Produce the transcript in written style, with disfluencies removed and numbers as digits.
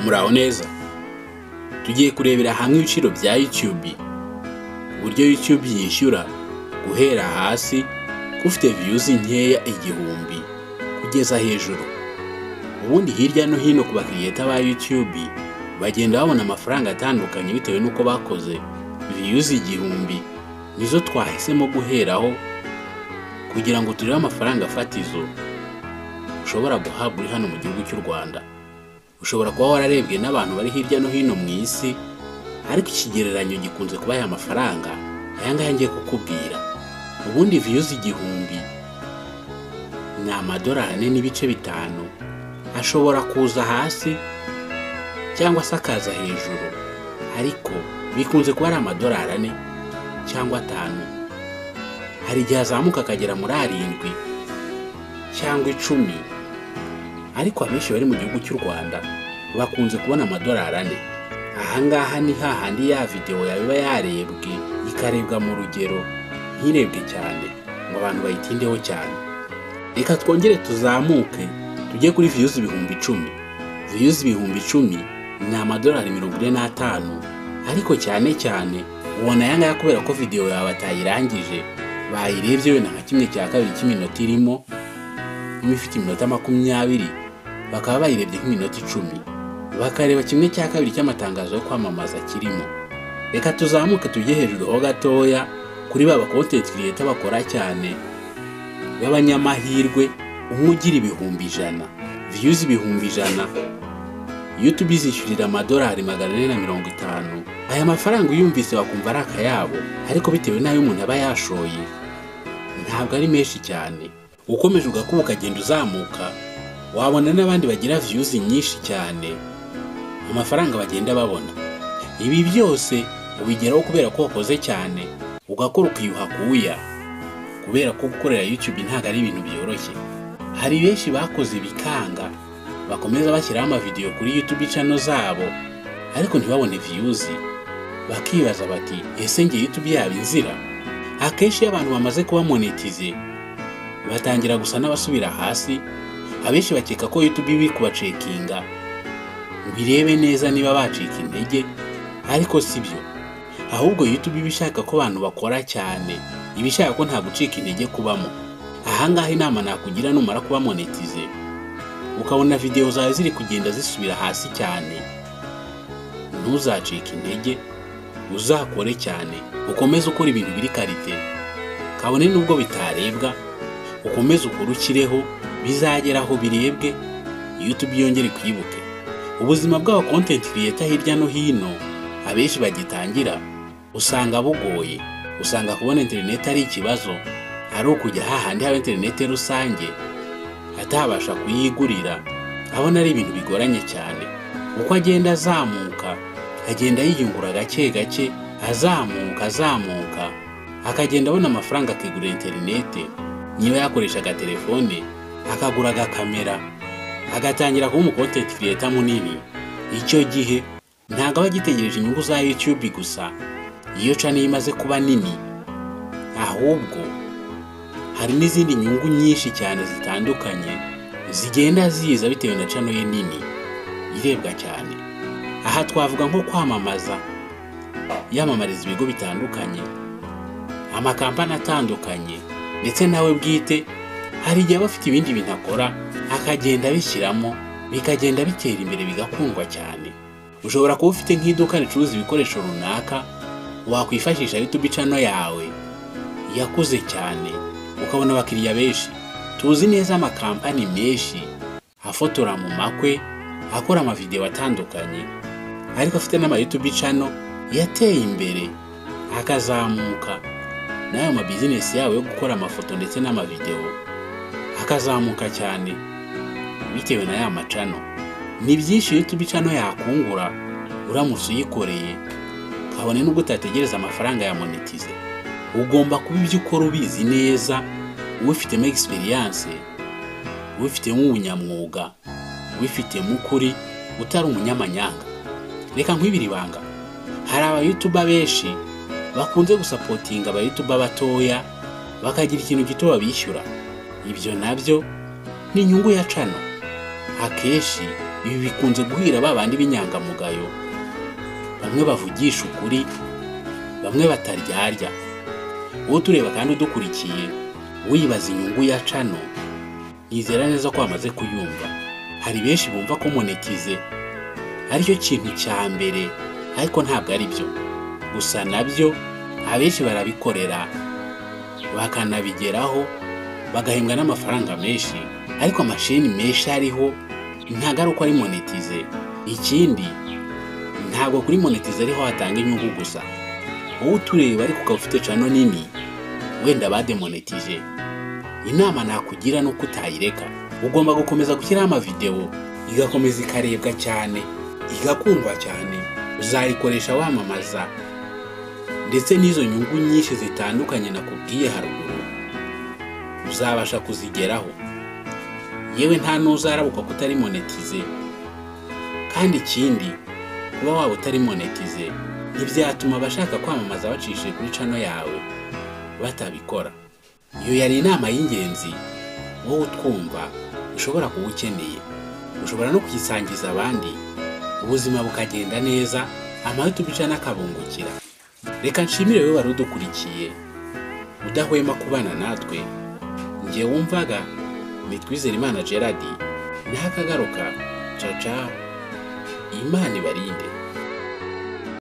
Muraho neza. Tugiye kurebera hamwe ibiciro bya YouTube, uburyo YouTube yishyura guhera hasi kufite views nkeya 1000 kugeza hejuru. Ubundi hirya no hino ku bakiriya ba YouTube bagenda babona amafaranga atandukanye bitewe n'uko bakoze. Views 1000 nizo twahisemo guheraho kugira ngo turebe amafaranga fatizo ushobora guhabwa uri hano mu gihugu cy'u Rwanda. Ushobora kuba wararebwe n'abantu bari hirya no hino mu isi, ariko ikigereranyo gikunze kuba aya mafaranga aya ngaya ngiye kukubwira. Ubundi views 1000 ni amadolari 4.5, ashobora kuza hasi cyangwa se akaza hejuru, ariko bikunze kuba ari amadolari 4 cyangwa 5. Hari igihe azamuka akagera muri 7 cyangwa 10, ariko abenshi bari mu gihugu cy'u Rwanda bakunze kubona amadolari 4. Ahangaha ni hahandi ya video yawe iba yarebwe ikarebwa mu rugero, ntirebwe cyane ngo abantu bayitindeho cyane. Reka twongere tuzamuke tujye kuri views 10,000. Views 10,000 ni amadolari 45, ariko cyane cyane ubona aya ngaya kubera ko video yawe batayirangije, bayirebye wenda nka 1/2 cy'iminota irimo, niba ifite iminota 20 bakaba bayirebye nk'iminota 10, bakareba 1/2 cy'amatangazo yo kwamamaza kirimo. Reka tuzamuke tujye hejuru ho gatoya kuri baba content creator bakora cyane b'abanyamahirwe, umwe ugira 100,000 views 100,000, YouTube izishyurira amadolari 450. Aya mafaranga uyumvise wakumva ari akayabo, ariko bitewe n'ayo umuntu aba yashoye ntabwo ari menshi cyane. Ukomeje ugakuba ukagenda uzamuka, wabona n'abandi bagira views nyinshi cyane, amafaranga bagenda babona. Ibi byose ubigeraho kubera ko wakoze cyane, ugakora ukiyuha kuya, kubera ko gukorera YouTube ntabwo ari ibintu byoroshye. Hari benshi bakoze bikanga, bakomeza bashyiraho amavideo kuri YouTube channel zabo, ariko ntibabone views, bakibaza bati ese nge YouTube yaba inzira? Akenshi iyo abantu bamaze kuba monetize batangira gusa n'abasubira hasi. Abenshi bakeka ko YouTube ibi kubacekinga ngo irebe neza niba bacika intege, ariko si byo. Ahubwo YouTube iba ishaka ko abantu bakora cyane, iba ishaka ko nta gucika intege kubamo. Ahangaha inama nakugira, numara kuba monetize ukabona video zawe ziri kugenda zisubira hasi cyane, ntuzacike intege, uzakore cyane, ukomeze ukora ibintu biri karite, kabone nubwo bitarebwa, ukomeze ukurukireho, bizageraho birebwe, YouTube yongere kwibuke. Ubuzima bw'aba content creator hirya no hino abenshi bagitangira usanga bugoye, usanga kubona internet ari ikibazo, ari ukujya hahandi haba internet rusange atabasha kuyigurira, abona ari ibintu bigoranye cyane. Uko agenda azamuka agenda yiyungura gake gake, azamuka azamuka, akagenda abona amafaranga akigurira internet, niba yakoreshaga telefone akagura agakamera, agatangira kuba umu content creator munini. Icyo gihe ntabwo aba agitegereje inyungu za YouTube gusa iyo channel imaze kuba nini, ahubwo hari n'izindi nyungu nyinshi cyane zitandukanye zigenda ziza bitewe na channel ye nini irebwa cyane. Aha twavuga nko kwamamaza, yamamariza ibigo bitandukanye, amakampani atandukanye, ndetse nawe bwite hari igihe aba afite ibindi bintu akora akagenda abishyiramo, bikagenda bitera imbere bigakundwa cyane. Ushobora kuba ufite nk'iduka ricuruza ibikoresho runaka, wakwifashisha YouTube channel yawe yakuze cyane ukabona abakiriya benshi. Tuzi neza amakampani menshi afotora mu makwe, akora amavideo atandukanye, ariko afite n'ama YouTube channel yateye imbere akazamuka, n'ayo ma business yabo yo gukora amafoto ndetse n'amavideo akazamuka cyane bitewe na ya macano. Ni byinshi YouTube channel yakungura uramutse uyikoreye, kabone nubwo utategereza amafaranga ya monetize. Ugomba kuba ibyo ukora ubizi neza, ubifitemo experience, ubifitemo ubunyamwuga, ubifitemo ukuri, utari umunyamanyanga. Reka nkwibire ibanga, hari aba YouTuber benshi bakunze gusapotinga aba YouTuber batoya bakagira ikintu gito babishyura. Ibyo nabyo ni inyungu ya channel. Akenshi Ibi bikunze guhira ba bandi b'inyangamugayo, bamwe bavugisha ukuri, bamwe bataryarya. Wowe utureba kandi udukurikiye wibaza inyungu ya channel, nizera neza ko wamaze kuyumva. Hari benshi bumva ko monetize aricyo kintu cya mbere, ariko ntabwo ari byo. Gusa nabyo abenshi barabikorera bakanabigeraho, bagahembwa n'amafaranga menshi, ariko amasheni menshi ariho ntabwo ari uko ari monetize. Ikindi, ntabwo kuri monetize ariho hatanga inyungu gusa. Wowe utureba ariko ukaba ufite channel nini wenda bademonetije, inama nakugira ni uko utayireka. Ugomba gukomeza gushyiraho amavideo, igakomeza ikarebwa cyane, igakundwa cyane. Uzayikoresha wamamaza, ndetse n'izo nyungu nyinshi zitandukanye nakubwiye haruguru uzabasha kuzigeraho. Yewe nta n'uzarabuka kutari monetize. Kandi ikindi, kuba waba utari monetize ntibyatuma abashaka kwamamaza bacishije kuri channel yawe batabikora. Iyo yari inama y'ingenzi wowe utwumva ushobora kuba ukeneye. Ushobora no kuyisangiza abandi, ubuzima bukagenda neza, amaYouTube channel akabungukira. Reka nshimire wowe wari udukurikiye udahwema kubana natwe. Njye wumvaga ni Twizerimana Gerard, naho akagaruka. Caca, Imana ibarinde.